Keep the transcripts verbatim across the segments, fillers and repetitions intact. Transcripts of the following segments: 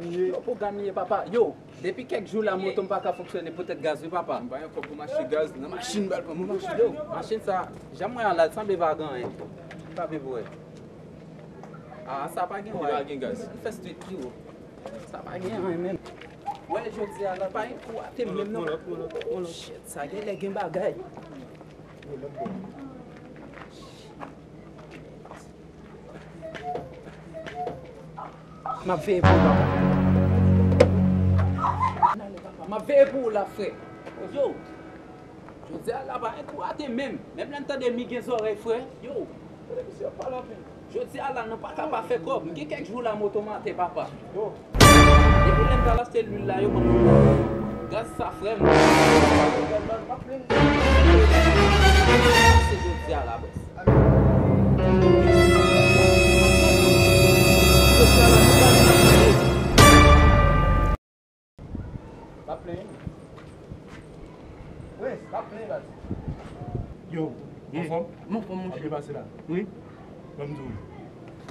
Yo, pou gad m ye, papa. Yo, depi kèk jou la, moto m pa ka fonksyone poutèt gaz, wi, papa. M pa gen kòb pou m achte gaz nan machin, bal pran mwen machin. Yo, machin sa, jan m wè a la, l sanble pa gen anyen. M pa vle pou wè. Ah, sa pa gen, li pa gen gaz. Li fè street, yo. Sa pa gen anyen, menm. Wè, jodi a la, pa gen kou atè menm, non. Shit, sa gen lè gen bagay. M ap veye pou ou la, papa. M ap veye pou ou la, frè. Yo, jodi a la pa gen kou atè menm. Menm lè n tande mi gen zòrèy, frè. Yo, jodi a la nou pa ka pa fè kòb. M gen kèk jou la moto m atè, papa. Depi lè m t al achte lwil la, yo ban m gaz sa, frè m. Se jodi a la, bòs. Pa plenyen. Prince, pa plenyen, baz. Yo, anfòm? M anfòm, monchè. Ap byen pase la? Wi. Ban m di w,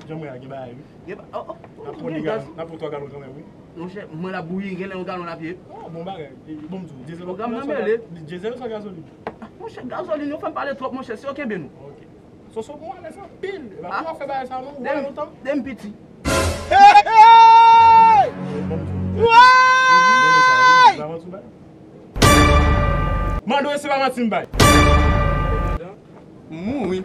jan mwen a gen bagay, wi. Gen ba-, oh, oh, n ap pran de galon, n ap pran twa galon kanmenm, wi. Monchè, mwen la bouyi, gen lè yon galon la pye. Oh, bon bagay. E, bon, m di w, dyezèl la, pwogram nan mele. Dyezèl oswa gazolin? Ah, monchè, gazolin, yo fè m pale twòp, monchè, si yo kenbe nou. Ok. Soso, mwen alèz anpil. Epa, ah, pou w ap fè bagay sa, non, ou wè lontan. Depi m piti. Hey! Mande w si se pa manti m bay. M mouri.